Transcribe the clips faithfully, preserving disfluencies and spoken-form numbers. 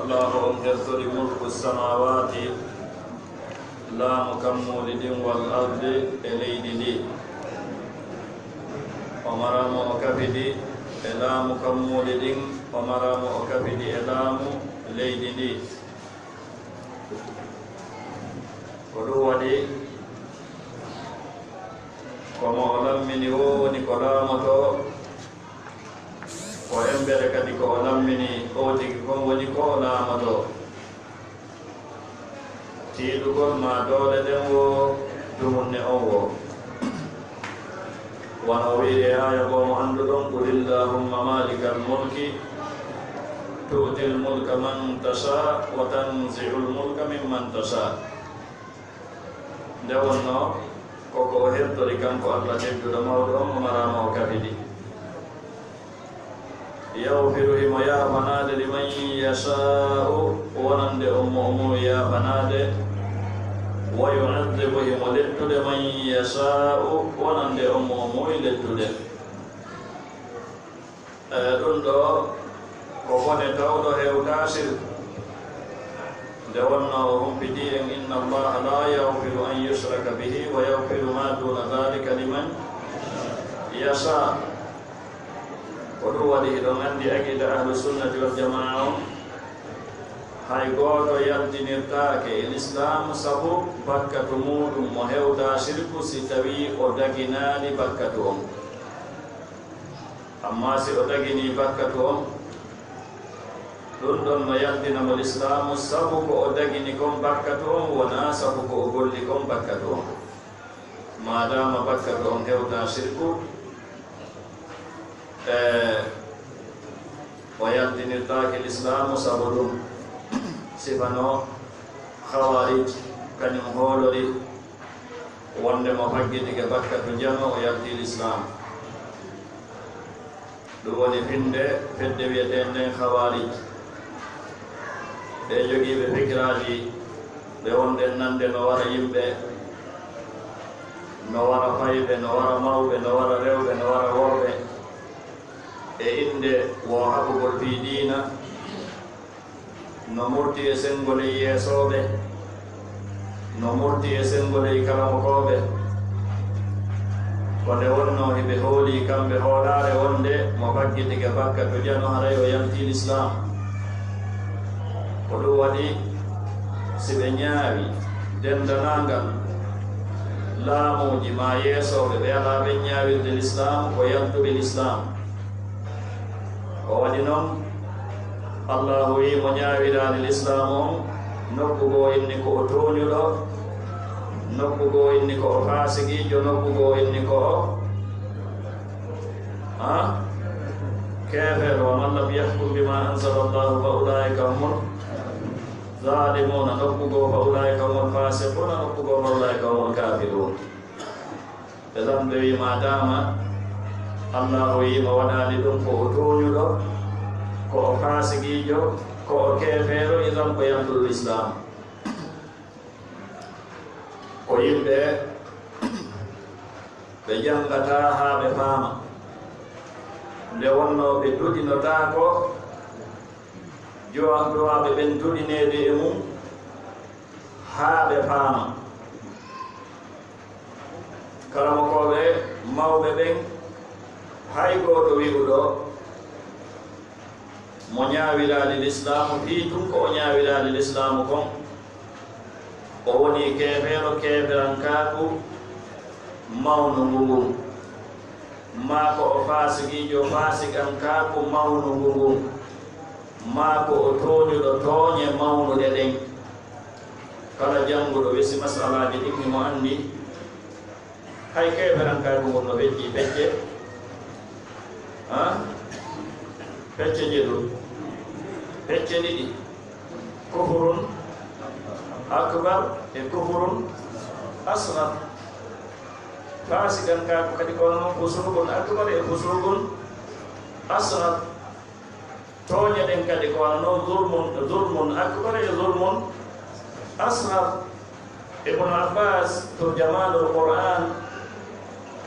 Allahu on hertori mulku samaawaati, laamu kammuuli ɗin, wal ardi, e leydi ndi. O mara mo o kafidi e laamu kammuuli ɗin, o mara mo o kafidi e laamu leydi ndi. Ko ɗum waɗi ko mo o lammini woo woni ko laamotoo, ko embere kadi ko o lammini oo tigi kon woni ko o laamotoo. Tiiɗugol maa doole ɗen woo, dumunne on woo. Wano o wi'iri e aaya goo mo annduɗon, "Qul illahumma malikal mulki, tu'til mulka man tasha, wa tanzi'ul mulka mimman tasha." Nde wonnoo ko ko o hertori kanko Allah tedduɗo mawɗo on, o maraama o kafidi. Yawfiru, himo yaafanaade, liman yashaa'u, wonande on mo o muuyi yaafanaade. Wa yu'adhibu, himo lettude, man yashaa'u, wonande on mo o muuyi lettude. E, ɗum ɗoo ko bone tawɗo hewtaa sirku. Nde wonnoo o humpiti en, "Inna Allaha la yaghfiru an yushraka bihi wa yaghfiru ma duna dhalika liman yasha." Ko ɗum waɗi hiɗon anndi aqida ahlu sunnati wal jamaa on, hay gooto yaltinirtaake e lislaam sabu bakkatu muuɗum mo hewtaa sirku si tawii o daginaali bakkatu on. Amma si o daginii bakkatu on, ɗum ɗon no yaltina mo lislaamu sabu ko o dagini kon bakkatu on, wonaa sabu ko o golli kon bakkatu on. Maadaama bakkatu on hewtaa sirku, e, o yaltinirtaake lislaamu sabu ɗum. Sifa no Khawarij kañum hoolori wonde mo faggitike bakkatu njano, o yaltii lislaam. Ɗum woni finde fedde wi'eteende nden Khawarij. Ɓe jogiiɓe fikiraaji, ɓe wonde nande no wara yimɓe, no wara fayɓe, no wara mawɓe, no wara rewɓe, no wara worɓe, e innde wo haɓugol fii diina. No murti e senngo ley yeesooɓe, no murti e senngo ley karamokooɓe. Ko nde wonnoo hiɓe hoolii kamɓe hoolaare wonde mo faggitike bakkatu njano haray o yaltii lislaam. Ko ɗum waɗi si ɓe ñaawi denndanaangal laamuuji maa yeesooɓe ɓe alaa ɓen ñaawirde lislaam ko yaltuɓe lislaam. O waɗi non, Allaahu wi'i mo ñaawiraani lislaamu on, nokku goo inni ko o tooñuɗo, nokku goo inni ko o faasiqiijo, nokku goo inni ko o, ha? Keefeero, "wa man lam yahkum bima anzala Allaahu fa ulaa'ika humul zaalimuuna", nokku goo "fa ulaa'ika humul faasiquuna", nokku goo "fa ulaa'ika humul kaafiruun". Ɓe lamɓe wi'i, "Maadaama Allaahu wi'i mo waɗaali ɗum, ko o tooñuɗo, ko o faasiqiijo, ko o keefeero, idan ko yaltuɗo lislaam." Ko yimɓe ɓe janngataa haa ɓe faama. Nde wonnoo ɓe duɗinotaako, jowa-, duwaaɓe ɓen duɗineede e mum haa ɓe faama. Karamokooɓe mawɓe ɓen, hay gooto wi'uɗo mo ñaawiraali lislaamu, fii tun ko o ñaawiraali lislaamu kon, o wonii keefeero, keeferankaaku mawnungu ngun, maa ko o faasiqiijo, faasikankaaku mawnungu ngun, maa ko o tooñuɗo tooñe mawnuɗe ɗen. Kala jannguɗo wesi masalaaji ɗin, himo anndi hay keeferankaaku ngun no feccii pecce, ha? Pecce njeɗu, pecce ɗiɗi, kufrun akbar e kufrun asghar. Faasikankaaku kadi ko non fusuqun akbar e fusuqun asghar. Tooñe ɗen kadi ko wano non zulmun, zulmun akbar e zulmun asghar. Ibnu Abbas, turjamaanul Qur'aan,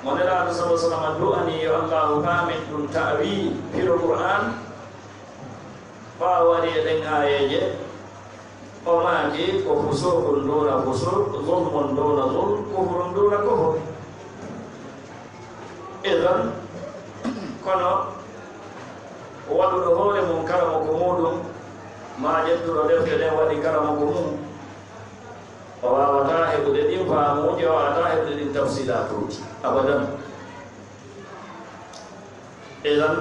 mo Nelaaɗo sallallahu alaihi wasallam du'ani yo Allaahu faamin ɗum ta'wiil, firo Qur'aan, Ɓaawo ari e ɗen aayeeje, o maaki ko fusuuqun duuna fusuuq, zulmun duuna zulm, kufrun duuna kufr. Idan, kono waɗuɗo hoore mum karamoko muuɗum, maa ƴettuɗo defte ɗen waɗi karamoko mum, o waawataa heɓude ɗin faamuuji, o waawataa heɓude ɗin tafsilaatuuji abadan. Idan,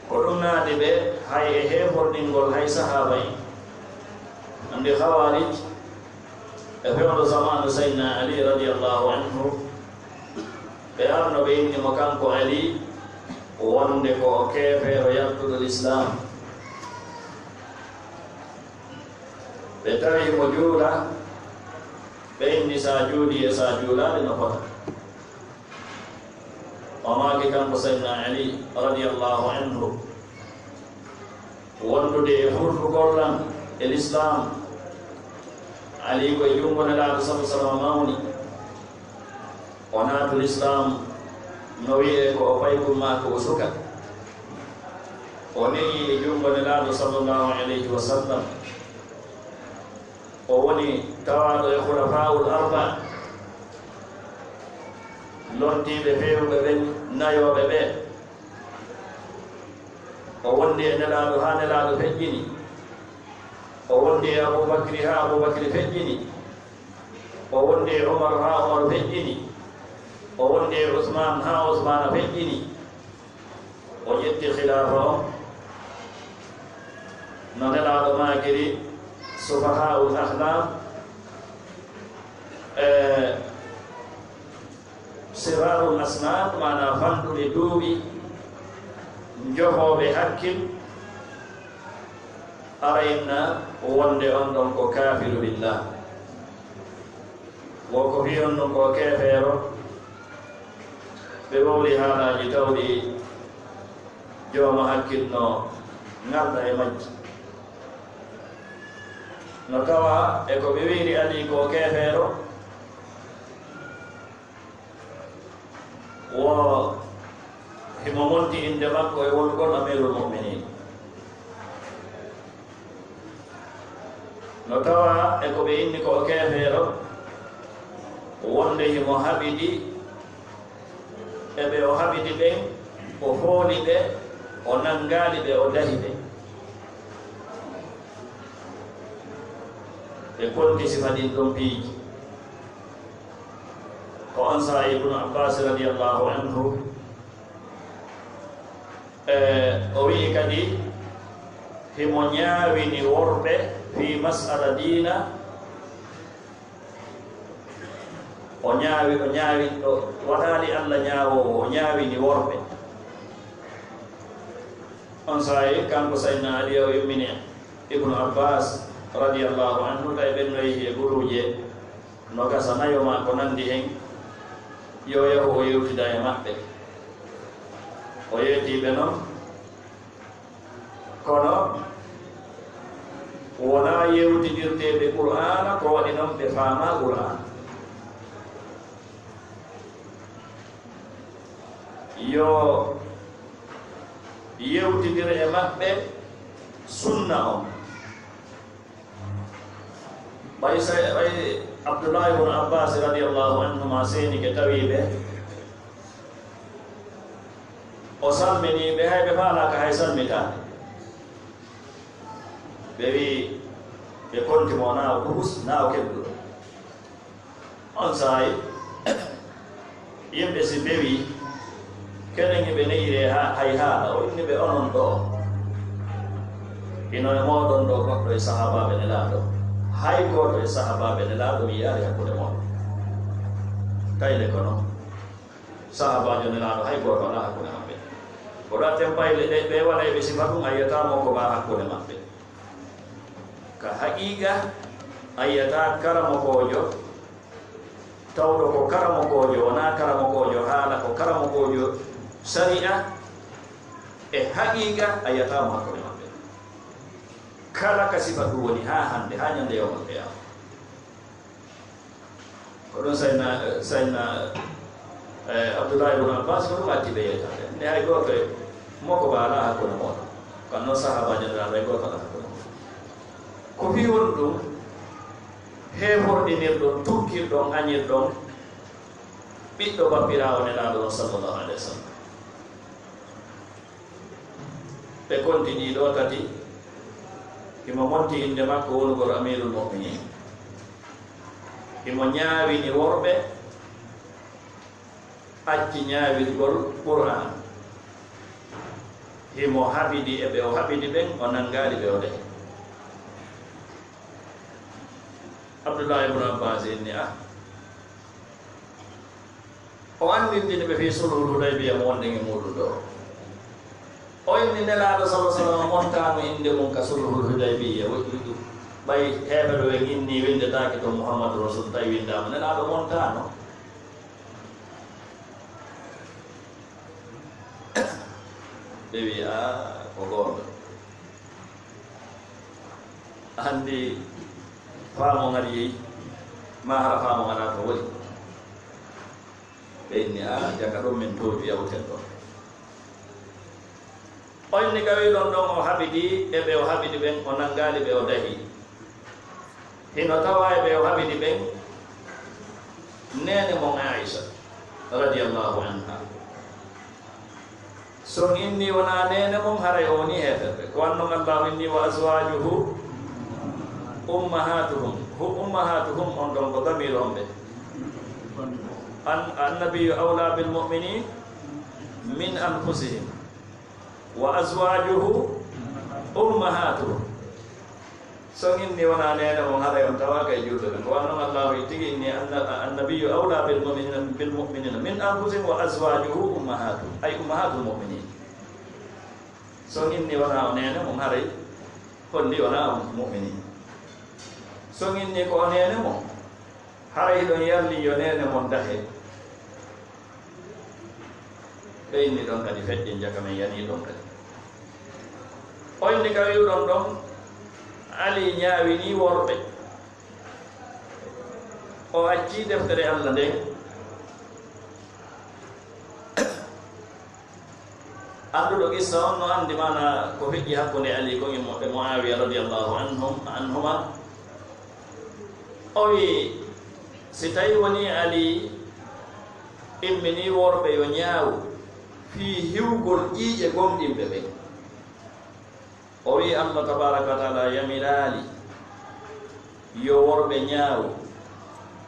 ko ɗum naadi ɓe hay e heeforɗingol hay sahaaba en. Anndi Khawarij e fewndo zamaanu Sayyidina Ali radiyallahu anhu, ɓe arno ɓe inni mo kanko Ali wonde ko o keefeero yaltuɗo Lislaam. Ɓe tawi mo juula, ɓe inni sa juuli e sa juulaali no fota. O maaki kanko Sayyidina Ali radiyallahu anhu, wondude e furtugol lan e Lislaam, Ali ko e junngo Nelaaɗo sallallahu alaihi wasallam mawni. O naatu Lislaam no wi'ee ko o paykun maa ko o suka. O ne'i e junngo Nelaaɗo sallallahu alaihi wasallam. O woni tawaaɗo e Khulafaa'ul Arba'a, lontiiɓe feewuɓe ɓen nayooɓe ɓe. O wondi e Nelaaɗo haa Nelaaɗo feƴƴini. O wondi e Abuu Bakri haa Abuu Bakri feƴƴini. O wondi e Umar haa Umar feƴƴini. O wondi e Usmaan haa Usmaana feƴƴini. O ƴetti khilaafa on, no Nelaaɗo maakiri, sufahaa'ul ahlaam, e siraarul asnaan, maanaa fanɗuɓe duuɓi, njohooɓe hakkil, ara inna wonde on ɗon ko kaafiru billah. Wo ko fii on ɗon ko keefeero, ɓe wowli haalaaji tawɗi jooma hakkil no ŋarɗa e majji. No tawa e ko ɓe wi'iri Ali ko keefeero, wo himo monti innde makko e wonugol Amiirul Mu'miniin. No tawa e ko ɓe inni ko o keefeero, wonde himo haɓidi e ɓe o haɓidi ɓen, o fooli ɓe, o nanngaali ɓe, o dahi ɓe. Ɓe konti sifa ɗin ɗon piiji. Ko on saa'i Ibnu Abbaas radiyallahu anhu, e, o wi'i kadi, himo ñaawini worɓe fii mas'ala diina, o ñaawi, o ñaawi, o waɗaali Alla ñaawoowo, o ñaawini worɓe. On saa'i, kanko Sayyidina Ali o yummini Ibnu Abbaas radiyallahu anhu, tawi ɓen no yehi e guluuje no gasa nayo maa ko nanndi hen, yo yahu o yewtida e maɓɓe. O yeetii ɓe non, kono wonaa yewtidirteeɓe Qur'aana, ko waɗi non ɓe faamaa Qur'aana. Yo yewtidir e maɓɓe sunna on. Ɓay sa-, ɓay Abdullahi ibn Abbas radiyallahu anhuma seenike tawi ɓe, o salmini ɓe, hay ɓe faalaaka hay salmitaade. Ɓe wi'i, ɓe konti mo, na o duhus, na o kedduɗo. On saa'i, yimɓe si bewii, kenen e ɓe ne'iree ha-, hay haala, o inni ɓe, onon ɗoo, hino e mooɗon ɗoo goɗɗo e sahaabaaɓe Nelaaɗo? Hay gooto e sahaabaaɓe Nelaaɗo mi yi'aali hakkunde mooɗon. Tawi le ko non. Sahaabaajo Nelaaɗo hay gooto alaa hakkunde maɓɓe. Ko ɗaten payle ɗe, ɓe waɗa e ɓe sifa ɗum, a yi'ataa mo ko baa hakkunde maɓɓe. Ka haqiiqa, a yi'ataa karamokoojo, tawɗo ko karamokoojo, wonaa karamokoojo haala, ko karamokoojo sari'a, e haqiiqa, a yi'ataa mo hakkunde maɓɓe. Kala ka sifa ɗum woni haa hannde, haa ñande yawmal qiyaama. Ko ɗum Sayyidina, Sayyidina, eh, Abdullahi ibn Abbas ko ɗum addi ɓe yeetaade. Nde hay gooto e mo ko baa alaa hakkunde mooɗon. Kono noon sahaabaajo Nelaaɗo hay gooto alaa ko ɗum. Ko fii honɗum heeforɗinirɗon, tukkirɗon, añirɗon ɓiɗɗo bappiraawo Nelaaɗo on, sallallahu alayhi wa sallam? Ɓe konti ɗii ɗoo tati, himo monti innde makko wonugol Amiirul Mu'miniin. Himo ñaawini worɓe, acci ñaawirgol Qur'aan. Himo haɓidi e ɓe o haɓidi ɓen, o nanngaali ɓe o dahi. Abdullahi ibn Abbas inni, ah, o anndintini ɓe fii Sulhul Hudaybiya mo wonɗen e muuɗum ɗoo. O inni Nelaaɗo, sallallahu alaihi wasallam, montaano innde mum ka Sulhul Hudaybiya. Ɓay heeferɓe ɓen inni winndetaake ton Muhammadu Rasul, tawi winndaama. Nelaaɗo montaano. Ɓe wi'i, "Aa, ko goonga. Anndi faamo ngal yehi, maa hara faamo ngal to woni." Ɓe inni, "Aa, jaka ɗum min tooñu yawten ɗon." O inni ka wi'uɗon ɗon, o haɓidi e ɓe o haɓidi ɓen, o nanngaali ɓe, o dahi. Hino tawaa e ɓe o haɓidi ɓen, neene mon Aisha, radiyallahu anha. So inni wonaa neene mon, haray o wonii heeferɓe. Ko wanno Allahu inni, "Wa azwajuhu ummahatuhum." Hu-, ummahatuhum on ɗon ko damiir on ɓe. An-, annabiyyu awla bil mu'minin min anfusihim. "Wa azwajuhu ummahatuhum." So inni wonaa neene mon, haray on tawaaka e julɓe ɓen. Ko wanno Allahu tigi inni, anna-, "Annabiyyu awla bil mu'minina, bil mu'minina min anfusihim wa azwajuhu ummahatuhum." Ay ummahatul mu'minin. So inni wonaa o neene mon, haray holli wonaa on mu'minin. So inni ko o neene mon, haray hiɗon yarli yo neene mon dahe. Ɓe inni ɗon kadi feƴƴen jaka men yanii ɗon kadi. O inni ka wi'uɗon ɗon, Ali ñaawini worɓe. O accii deftere Allah nden. Annduɗo qissa on no anndi maana ko feƴƴi hakkunde Ali kon e Mo-, e Muawiya radiyallahu anhum, anhuma. O wi'i, si tawi wonii Ali imminii worɓe yo ñaawu fii hiwgol ƴiiƴe gomɗinɓe ɓen. O wi'i, Allah tabaaraka wa taala yamiraali yo worɓe ñaawu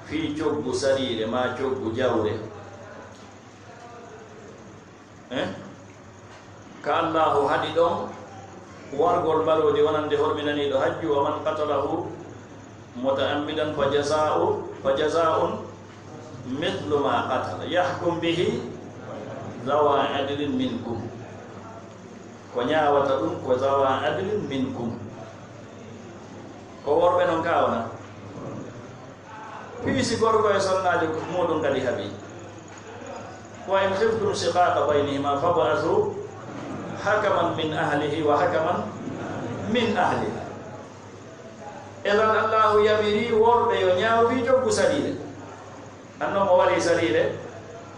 fii coggu sariire maa coggu jawre. Eh? Ka Allahu haɗi ɗon wargol mbaroodi wonande horminaniiɗo hajju, "Wa man qatalahu muta'ammidan fa jazaa'u, fa jazaa'un mithlu ma qatala, yahkum bihi zawa adlin minkum." Ko ñaawata ɗum ko zawa adlin minkum. Ko worɓe non ka wona? Fii si gorko e sonnaajo muuɗum kadi haɓi. "Wa in khiftum shiqaqa baynihima fab'athu hakaman min ahlihi wa hakaman min ahliha." Idan Allahu yamiri worɓe yo ñaaw fii coggu sariire. Anno mo wari sariire,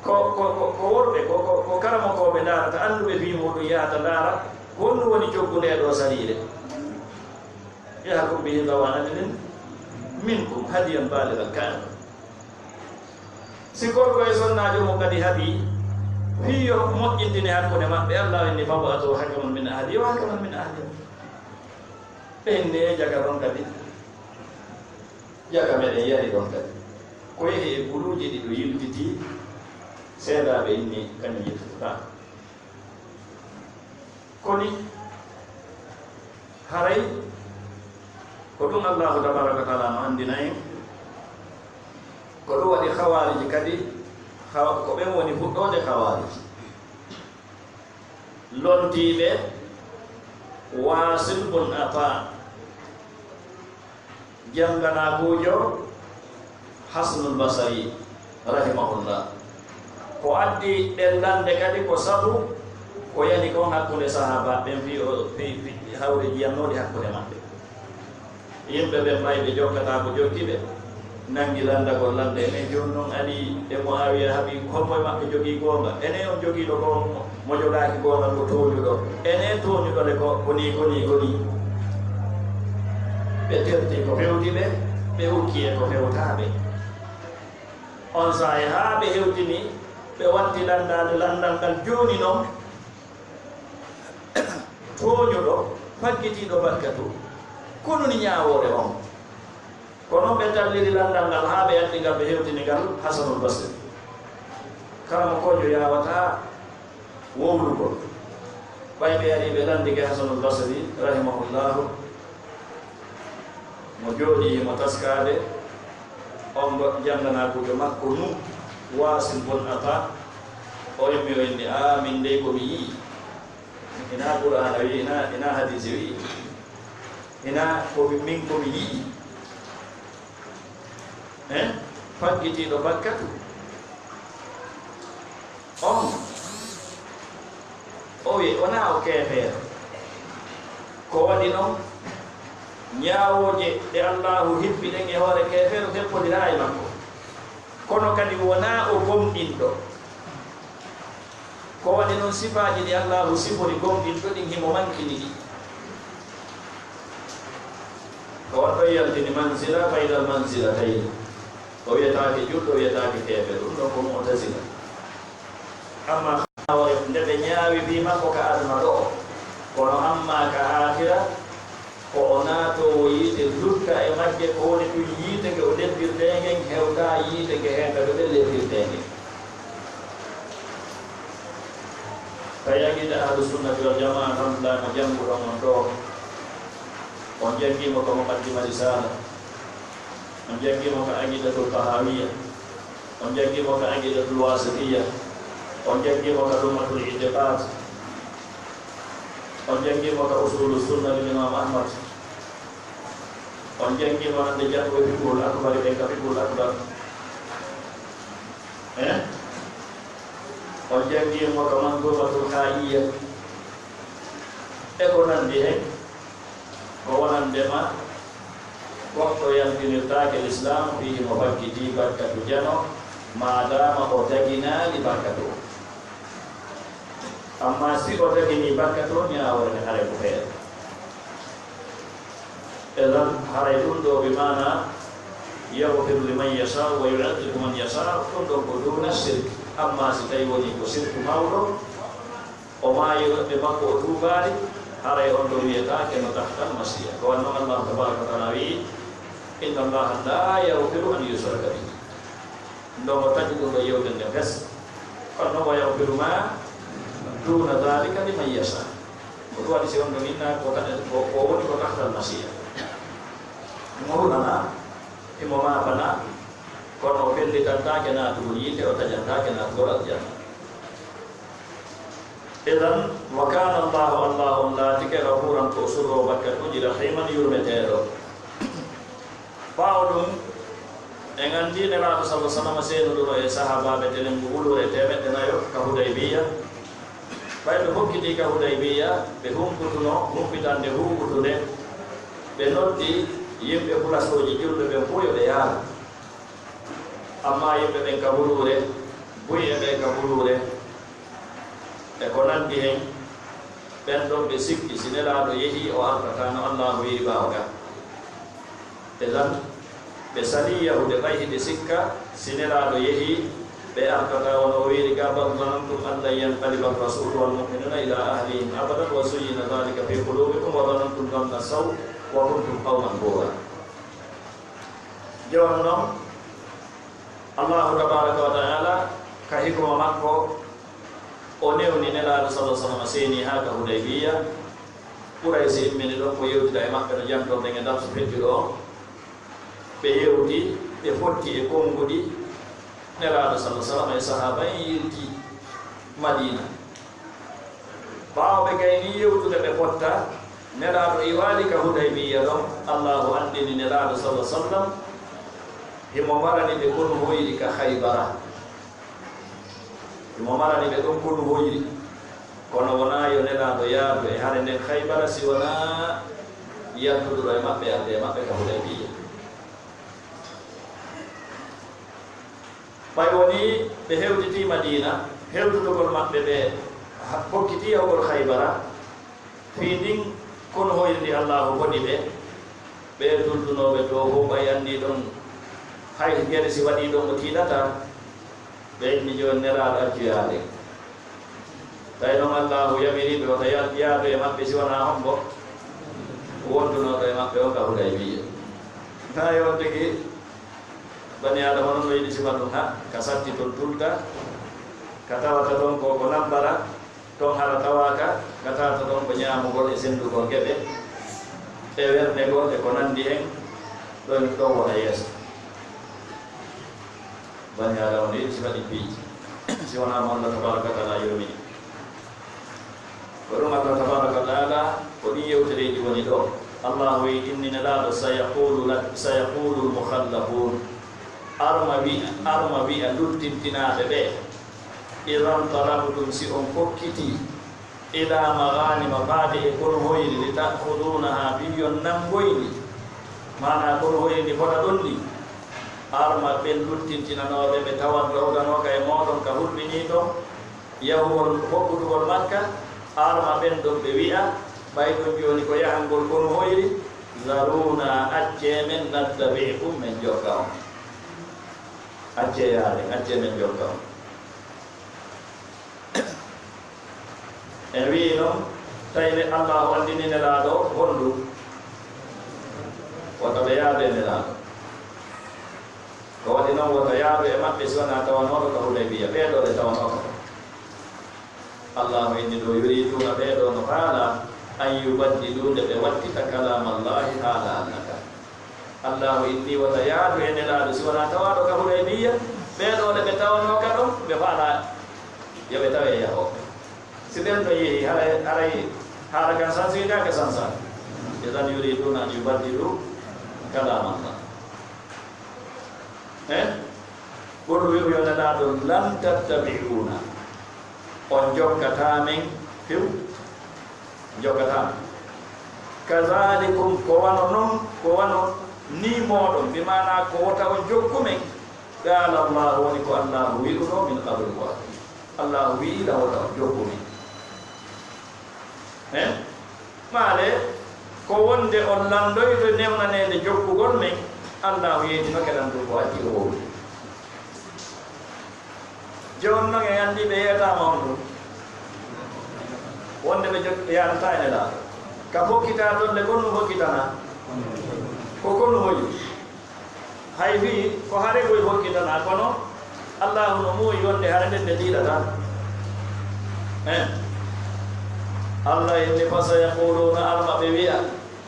ko, ko, ko, ko worɓe, ko, ko, ko karamokooɓe ndaarata, annduɓe fii muuɗum yahata ndaara, honɗum woni coggu ndee ɗoo sariire. Yahkum bihi zawa adlin minkum hadiyan balighal ka'ba. Si gorko e sonnaajo mum kadi haɓi, fii yo moƴƴintine hakkunde maɓɓe, Allah inni, "Fab'athu hakaman min ahlihi wa hakaman min ahliha." Ɓe inni e jaka ɗon kadi, jaka meɗen yari ɗon kadi. Ko yehi e guluuji ɗi ɗo yiltitii, seedaaɓe inni kañum yiltitataako. Koni haray ko ɗum Allahu tabaraka wa taala no anndina en. Ko ɗum waɗi Khawarij kadi, haw-, ko ɓen woni fuɗɗoode Khawarij. Lontiiɓe Wasil bun Ata. Jannganaakuujo Hasanul Basari, rahimahullah. Ko addi ɗenɗande kadi ko sabu ko yani kon hakkunde sahaaba ɓen fii o, fii, fii hawre jiyannooɗi hakkunde maɓɓe. Yimɓe ɓen ɓay ɓe jokkataa ko jokki ɓe. Nanngi lanndagol lannda, enen jooni noon Ali e Mu'aawiya haɓi, hombo e maɓɓe jogii goonga? Enen on jogiiɗo goonga, mo jogaaki goonga ko tooñuɗo. Enen tooñuɗo le ko, ko nii, ko nii, ko nii. Ɓe terti ko fewti ɓe, ɓe ukki e ko fewtaa ɓe. On saa'i haa ɓe hewtini, ɓe watti lanndaade lanndal ngal jooni noon. Tooñuɗo, faggitiiɗo bakkatu, ko nun ñaawoore on. Ko noon ɓe talliri lanndal ngal haa ɓe addi ngal, ɓe hewtini ngal Hasanul Basri. Karamokoojo yaawataa wowlugol. Ɓay ɓe ari ɓe lanndike Hasanul Basri, rahimahullahu, mo jooɗii himo taskaade, on go-, jannganaagujo makko nu, Waasil bun Ata, o immi o inni, "Aa, min dey ko mi yi'i." Hinaa Qur'aana wi'i, hinaa, hinaa hadiisi wi'i. Hinaa ko mi, min ko mi yi'i. Eh? Faggitiiɗo bakkatu. On, o wi'i, wonaa o keefeero. Ko waɗi non, ñaawooje ɗe Allaahu hippi ɗen e hoore keefeero heppondiraa e makko. Kono kadi wonaa o gomɗinɗo. Ko waɗi non sifaaji ɗi Allaahu sifori gomɗinɗo ɗin himo mankini ɗi. Ko on ɗon yaltini manzila baynal manzilatayni. O wiyetaake julɗo, o wiyetaake keefeero. Ɗum ɗon ko Mu'tazila. Amma hoore nde ɓe ñaawi fii makko ka aduna ɗoo, kono amma ka aakhira, ko o naatoowo yiite, lutta e majje, ko woni ɗum yiite nge o lebbirtee ngen, hewtaa yiite nge heen kadi o lebbirtee ngen. Tawi aqiida Ahlu Sunnati wal Jamaa tan, alhamdulillah, mo jannguɗon on ɗoo, on janngii mo ka Muqaddima Risaala, on janngii mo ka Aqiidatul Tahawiyya, on janngii mo ka Aqiidatul Waasitiyya, on janngii mo ka Lum'atul I'tiqaad, on janngii mo ka Usuulu Sunna lil Imaam Ahmad, on janngii mo hannde jannguɓe Fiqhul Akbar ɓen ka Fiqhul Akbar. Eh? On janngii mo ka Manzuumatul Haa'iyya e ko nanndi hen, ko wonande ma goɗɗo yaltinirtaake Lislaam fii himo faggitii bakkatu jano, maadaama o daginaali bakkatu on. Amma si o daginii bakkatu on, ñaawoore nden haray ko feere. Idan, haray ɗum ɗoo bi maana, "Yaghfiru liman yashaa'u wa yu'adhibu man yashaa'u", ɗum ɗon ko duuna shirk. Amma si tawi woni ko shirku mawɗo, o maayi ɓe makko o tuubaali, haray on ɗon wiyetaake no tahtal mashiya. Ko wanno Allahu tabaaraka wa ta'aala wi'i, "Inna Allaha la yaghfiru an yushraka bihi." Nden o taƴi ɗum ɗo yewtere nden fes. Kono noon, "Wa yaghfiru ma duna dhalika liman yasha." Ko ɗum waɗi si on ɗon inna ko taƴa-, ko, ko woni ko tahtal mashiya. Mo hulana, himo maafana, kono o fellitantaake naatugol yiite, o taƴantaake naatugol aljanna. Idan, wa kana Allahu, Allahu on laatike, ghafuran ko o surroowo bakkatuuji, rahiman yurmeteeɗo. Ɓaawo ɗum, en anndi Nelaaɗo sallallahu alaihi wasallam seenuduno e sahaabaaɓe telemgu wuluure teemeɗɗe nayo ka Hudaybiya. Ɓay ɓe hokkitii ka Hudaybiya, ɓe humputuno humpitande huuɓutunde. Ɓe noddi yimɓe pulasooji julɓe ɓen fow yo ɓe yaadu. Amma yimɓe ɓen ka wuluure, buy e ɓe ka wuluure, e ko nanndi hen, ɓen ɗon ɓe sikki si Nelaaɗo yehii, o artataa no Allaahu wiiri ɓaawo ga. Idan, ɓe salii yahude ɓay hiɓe sikka si Nelaaɗo yehii, ɓe artataa wano o wiiri ga, "Bal zanantum an lan yanqaliba ar-rasulu wal mu'minuna ila ahlihim abadan wa zuyyina dhalika fi qulubikum wa zanantum zanna saw wa kuntum qawman bura." Jooni non, Allahu tabaaraka wa ta'aala, ka hikma makko, o newni Nelaaɗo sallallahu alaihi wasallam seeni haa ka Hudaybiya. Quraysi immini ɗon ko yewtida e maɓɓe no jantorɗen e darsu feccuɗo on. Ɓe yewti, ɓe fotti e konnguɗi. Nelaaɗo sallallahu alaihi wasallam e sahaaba en yilti Madiina. Ɓaawo ɓe gaynii yewtude ɓe fotta, Nelaaɗo iwaali ka Hudaybiya ɗon, Allaahu anndini Nelaaɗo sallallahu alaihi wasallam, himo marani ɓe konu hoyri ka Khaybara. Himo marani ɓe ɗon konu hoyri. Kono wonaa yo Nelaaɗo yaadu e hare nden Khaybara, si wonaa yaltuduro e maɓɓe, arde e maɓɓe ka Hudaybiya. Ɓay wonii ɓe hewtitii Madiina, hewtutugol maɓɓe ɓe ha-, hokkiti yahugol Haybara, fii ndin konuhoyri ndi Allaahu hoɗi ɓe, ɓe tultunooɓe to fow ɓay anndii ɗon, hay gere si waɗii ɗon o tiiɗataa, ɓe inni jooni Nelaaɗo accu yaade. Tawi noon Allaahu yamiriiɓe wota ya-, yaadu e maɓɓe si wonaa hombo wondunooɗo e maɓɓe on ka Hudaybiyya. Tawi on tigi Bani Aadama noon no yiɗi sifa ɗum, ha ka satti ton tulta, ka tawata ɗon ko, ko nabbara, ton hara tawaaka, ka tawata ɗon ko ñaamugol e senndugol geɓe, e wernegol e ko nanndi hen, ɗon, ɗon wona yeeso. Bani Aadama no yiɗi sifa ɗin piiji, si wonaa mo Allah tabaaraka wa taala yurmini. Ko ɗum Allah tabaaraka wa taala, ko ɗin yewtereeji woni ɗo. Allaahu wi'i, inni Nelaaɗo, sayaqulu lak-, sayaqulu al-mukhallafuun. Arma wi'a, arma wi'a luttintinaaɓe ɓe, idan talaqtum, si on kokkitii, ila maghanima, faade e konuhoyri, li ta'khudunaha, fii yo on nanngoy ndi. Maanaa konuhoyri ndi fota ɗon ndi. Arma ɓen luttintinanooɓe ɓe tawat dowganooka e mooɗon ka hulɓinii ɗon, yahugol hokkutugol Makka, arma ɓen ɗon ɓe wi'a, ɓay ɗon jooni ko yahangol konuhoyri, zaruna, accee men, nattabi'kum, men jokka on. Accee yaade, accee men jokka on. En wi'i non, tawi ne Allaahu anndini Nelaaɗo honɗum? Wota ɓe yaadu e Nelaaɗo. Ko waɗi non wota yaadu e maɓɓe si wonaa tawanooɗo ka Hudaybiya, ɓee ɗoo ɓe tawanooka. Allaahu inni ɗo, yuriduuna, ɓee ɗoo no faalaa, an yubaddilu, nde ɓe wattita, kalaamallaahi, haala Alla kan. Allaahu inni wota yaadu e Nelaaɗo si wonaa tawaaɗo ka Hudaybiya, ɓee ɗoo nde ɓe tawanooka ɗon, ɓe faalaa yo ɓe tawe e yahooɓe. Si ɓen ɗon yehi, haray, haray haala kan sansidaaka sansan. Idan yuriduuna an yubaddilu kalaamallah. Eh? Qul, wi'u yo Nelaaɗo, lan tattabi'uuna, on jokkataa men few, jokkataa men. Kazalikum, ko wano non, ko wano nii mooɗon, bi maanaa ko wota on jokku men. Qaala Allaahu, woni ko Allaahu wi'uno min qablu ko adii. Allaahu wi'i lan wota on jokku men. Eh? Maale, ko wonde on landoyto newnaneede jokkugol men, Allaahu yeetinoke lan ɗum ko adii o wowli. Jooni non en anndi ɓe yeetaama on ɗum. Wonde ɓe jok-, ɓe yaadataa e Nelaaɗo. Ka fokkitaa ɗon de, konu fokkitanaa? Ko konu hoyi? Hay fii ko hare koy fokkitanaa, kono Allaahu no muuyi wonde hare nden nde tiiɗataa. Eh. Allah inni, fa sayaquluuna, arma ɓe wi'a,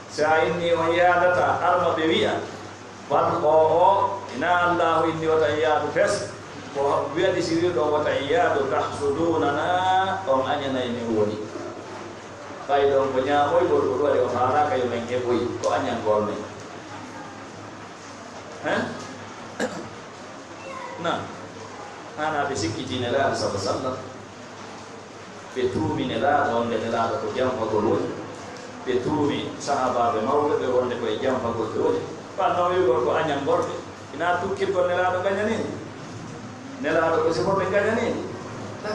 si a inni on yaadataa, arma ɓe wi'a, bal, o, o, ina Allaahu inni wota en yaadu fes, ko wi'adi si wi'uɗo wota en yaadu, tahsuduunana, on añanay min woni. Ɓay ɗon ko ñaamoygol, ko ɗum waɗi o faalaaka yo men heɓoy, ko añangol men. Hein? Na, haanaa ɓe sikkitii Nelaaɗo, sallallaahu alayhi wa sallam. Ɓe tuumi Nelaaɗo, wonde Nelaaɗo ko janfagol woni. Ɓe tuumi sahaabaaɓe mawɓe ɓe, wonde ko e janfagol ɓe woni. Ko annoo wi'ugol ko añangol ɓe. Ina tukkirgol Nelaaɗo gañanii? Nelaaɗo ko sifo ɓe gañanii? Na.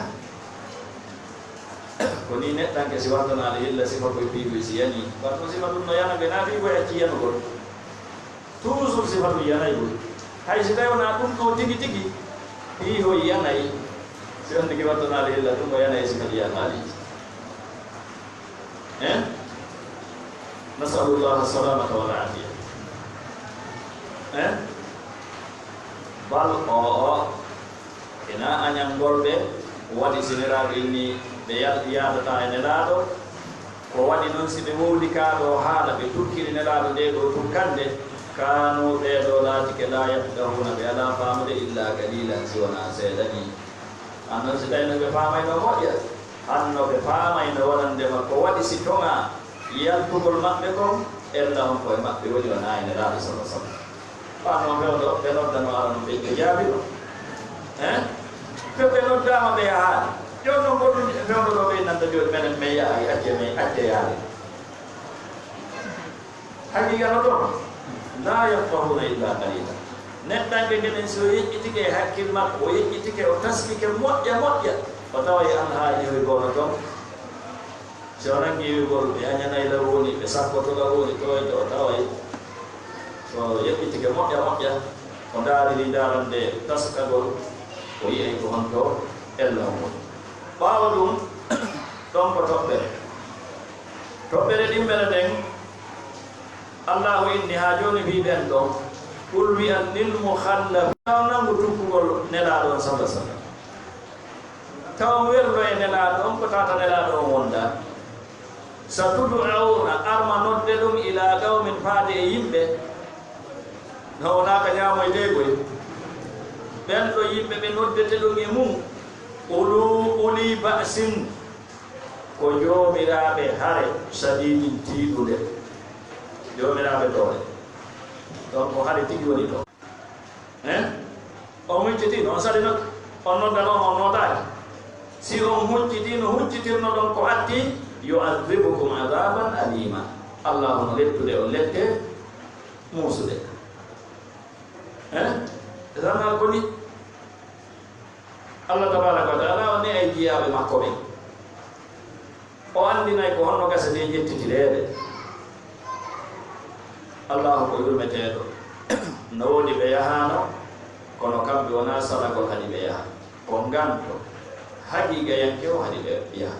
Ko nii neɗɗanke si wattanaali illa sifa koye piigoy si yanii, waɗno sifa ɗum no yana ɓe naa piigoy accii yanugol. Toujours sifa ɗum yanay koy. Hay si tawi wonaa ɗum ɗoo tigi tigi, piihoy yanay. Si on tigi wattanaali illa ɗum no yanay sifa ɗi yanaali. Eh? Nasalullaha salamata wal afiya. Eh? Bal, o, o. Ina añangol ɓe, waɗi si Nelaaɗo inni ɓe yal-, yaadataa e Nelaaɗo. Ko waɗi non si ɓe wowli kaa ɗoo haala, ɓe tukkiri Nelaaɗo ndee ɗoo tukkande, kaanu ɓee ɗoo laatike laa yafqahuuna, ɓe alaa faamude illaa qaliilan, si wonaa seeɗa nii. An non si tawi no ɓe faamayno moƴƴa, hanno ɓe faamayno wonande ma ko waɗi si toŋaa yaltugol maɓɓe kon, ella on koye maɓɓe woni wonaa e Nelaaɗo sallallaahu alayhi wa sallam. Ɓanno fewndo, ɓe noddano ara no ɓe, ɓe jaabino. Hein? Ɓe, ɓe noddaama ɓe yahaali. Jooni noon goɗɗum fewndo ɗo ɓe nanta jooni menen men yahaali, acce men, acce yaade. Haqiiqa no ɗon. Laa yafqahuuna illaa qaliila. Neɗɗanke ngenen, si o yeƴƴitike e hakkil makko, o yeƴƴitike, o taskike moƴƴa moƴƴa, o taway alhaali hoy gooto toon. Si o nanngi wi'ugol ɓe añanayla woni, ɓe sakkotola woni, to e to, o taway so yeƴƴitike moƴƴa moƴƴa, o ndaariri ndaarande taskagol, o yi'ay ko honto ella on woni. Ɓaawo ɗum, ɗon ko toɓɓere. Toɓɓere ɗimmere nden, Allaahu inni haa jooni fii ɓen ɗon, qul wi'an lil mukhallaf, taw nangu tuggugol Nelaaɗo on, salla sallam. Taw wello e Nelaaɗo on, ko tata Nelaaɗo on wonda. Satud'awna, arma nodde ɗum, ilaa qawmin, faade e yimɓe. No wonaa ka ñaamoyteegoy. Ɓen ɗo yimɓe ɓe noddete ɗum e mum, ulu, uli ba'sin, ko joomiraaɓe hare, sadiidin, tiiɗunde. Joomiraaɓe doole. Ɗon ko hare tigi woni ɗon. Hein? On huncitiino, on salinoke, on noddanoo, on nootaaki. Si on huncitiino, huncitirnoɗon ko atti, yu'adhibukum adhaban alima. Allahu no lettude on lette muusude. Hein? Zama ko ni Allah tabaraka wa taala o ne'ay jiyaaɓe makko ɓen. O anndinay ko honno gasete jettitireede. Allahu ko yurmeteeɗo. No woodi ɓe yahaano, kono kamɓe wonaa salagol haɗi ɓe yaha. Ko nganto haqiiqayanke o haɗi ɓe yaha.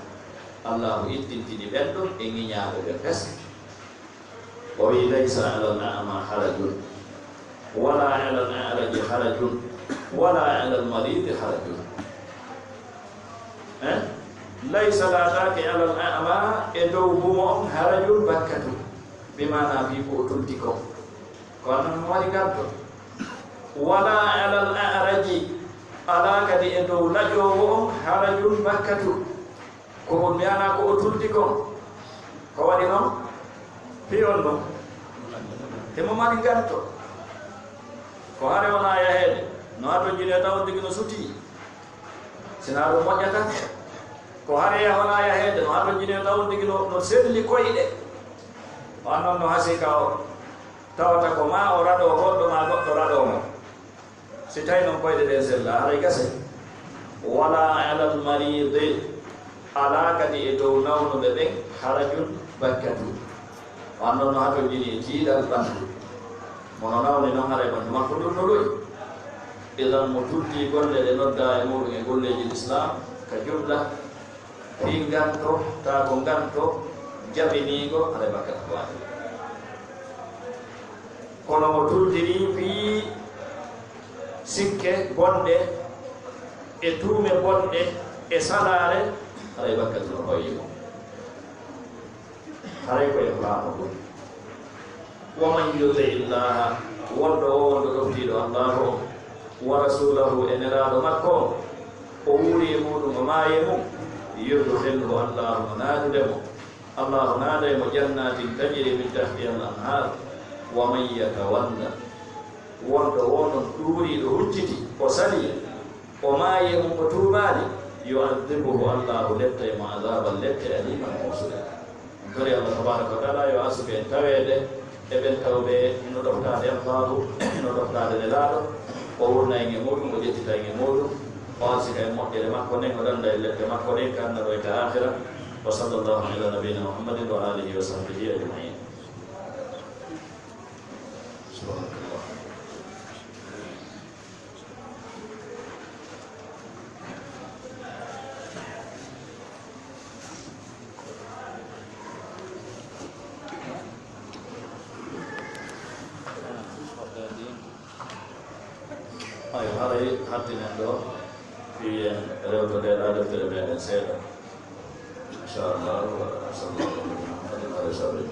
Allahu ittintini ɓen ɗon e ŋiñaaɓe ɓe fes. O wi'i, "Laysa alal a'ma harajun, wala alal a'raji harajun, wala alal maridi harajun." Eh? Laysa laataake alal a'ma, e dow bumo on, harajun, bakkatu. Bi maana fii ko o tulti kon. Ko non mo waɗi nganto. Wala alal a'raji, alaa kadi e dow laƴoowo on, harajun, bakkatu. Ko on mbiyanaa ko o tulti kon. Ko waɗi non? Fii on non. Himo mari nganto. Ko hare wonaa yaheede. No hatonjini e tawon tigi no sutii. Sinaa ɗum moƴƴata. Ko hare wonaa yaheede. No hatonjini e tawon tigi no, no selli koyɗe. On non no hasi ka o tawata ko maa o raɗoo goɗɗo, maa goɗɗo raɗoo mo. Si tawi non koyɗe ɗen sella, haray gase. Wala alal maridi, alaa kadi e dow nawnuɓe ɓen, harajun, bakkatu. O annon no hatonjini e tiiɗal ɓandu. Mo no nawni non, haray ɓandu makko ndun no ɗoyi. Idan mo tulti golle ɗe noddaa e muɗum e golleeji Lislaam ka jumla, fii nganto, taa ko nganto jaɓiniigo, haray bakkatu ko waɗi. Kono mo tultiri fii sikke bonɗe e tuume bonɗe e salaare, haray bakkatu no hoyii mo. Haray ko en faamo ɗum. Wa man yuti illaha, wonɗo o, wonɗo ɗoftiiɗo Allahu on, wa rasulahu, e Nelaaɗo makko on, o wuuri e muɗum, o maayi e mum, yudkhilhu, Allahu no naadude mo, Allahu naaday mo jannatin tajri min tahtiha al anhar, wa man yatawalla, wonɗo o non ɗuuriiɗo hucciti, o salii, o maayi e mum o tuubaali, yu'adhibuhu, Allahu lettay mo adhaban lette aliman muusuɗe. En tori Allah tabaraka wa taala yo arsuɓe en taweede e ɓen tawɓe no ɗoftaade Allahu, no ɗoftaade Nelaaɗo, o wurna en e muɗum, o ƴettita en e muɗum, o arsika en moƴƴere makko nden, o danda en lette makko ɗen ka annaro e ka aakhira. Wa sallallahu ala nabiyyina Muhammadin wa alihi wa sahbihi ajma'in. Subhanallah. Ayo, haray hattinen ɗo, fii en rewtodee ɗaa deftere meɗen seeɗa. Inchallah, wa sallallahu ala Muhammadin wa ala alihi wa sahbihi.